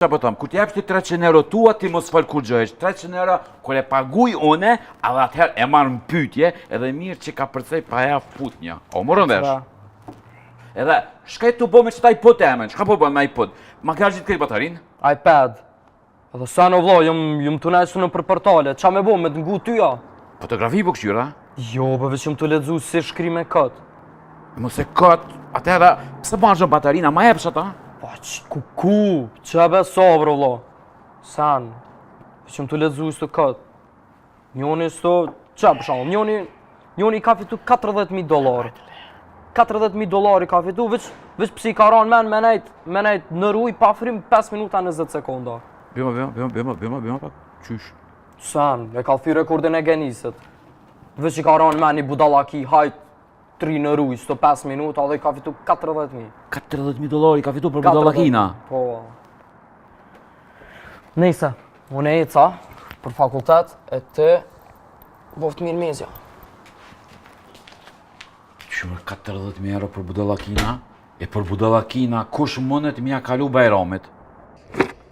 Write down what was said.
Qa po tham, kur t'japsh ti 300 euro tua, ti mos fal kurgjë, hiç 300 euro, kur e paguj une, edhe atëherë e marr në pyetje, edhe mirë që ka përcej pa e fut një. O, morën vesh. Edhe, shka je tu bo me qëta iPod emen, shka po bën me iPod? Ma ka gjithë këtë batarin? iPad. Edhe sa në vlo, jom, jom të nejsë në për portale, qa me bo, me të ngu tyja? Fotografi po këqyra? Jo, po veç jom të lexu si shkrime kot. Mos e kot, atëherë, pse marrë batarina, ma jepsh ata? Po, që, ku, ku, që e be sabër, vlo? San, veç jom të lexu së kot. Njoni së, që për shembull, njoni, njoni ka fitu 40.000 dollar. 40.000 dollar i ka fitu, veç, veç pse i ka ranë men, me nejt, me nejt në rruj pa frim 5 minuta 20 sekonda. Bjema, bjema, bjema, bjema, bjema, bjema pak, qysh? San, e ka thy rekordin e Guinnessit. Veç i ka ranë men një budallaki, hajt, tri në rruj, së 5 minuta dhe i ka fitu 40.000. 40.000 dollar i ka fitu për budallakina. Po. Nejse, unë e eca për fakultet e të boftë mirë mezja. Qysh 40.000 euro për budallakina? E për budallakina, kush mundet m'ja kalu Bajramit?